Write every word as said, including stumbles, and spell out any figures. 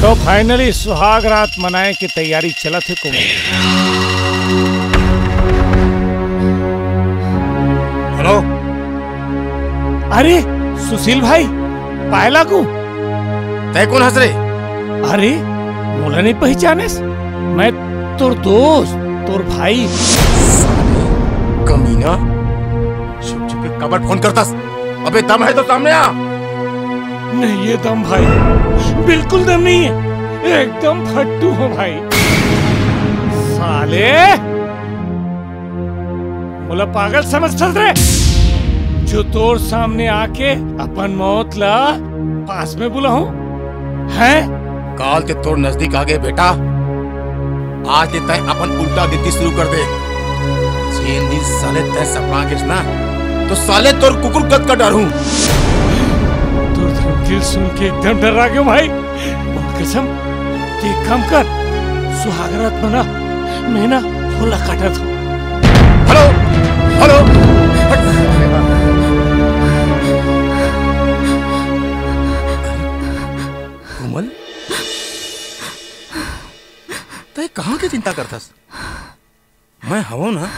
तो finally सुहाग रात मनाए के तैयारी चलत हे कुमार। हेलो। अरे सुशील भाई, पाए लागू। तै कोन हस रे? अरे मोला नहीं पहचानेस? मैं तोर दोस्त, तोर भाई। साले कमीना, छुप छुप के काबर फोन करथस? अबे दम है तो सामने आ। नहीं है दम भाई, बिल्कुल दम नहीं है, एकदम फट्टू हूँ भाई। साले मोला पागल समझथस रे, जो तोर सामने आके अपन मौत ला पास में बुलाहूं, हैं? काल ते तोर नजदीक आ गे बेटा, आज ले तैं अपन उल्टा गिनती शुरू कर दे। जेन दिन साले तैं सपना गेस ना, तो साले तोर कुकुर कद का डरहूं। तोर धमकी सुन के एकदम डर्रा गेंव भाई। मोर कसम, ते एक काम कर, सुहाग रात मना, मैं ना फोन ला काटत हूँ। Hello, hello. कोमल, तैं कहाँ के चिंता करथस? मैं हवं ना,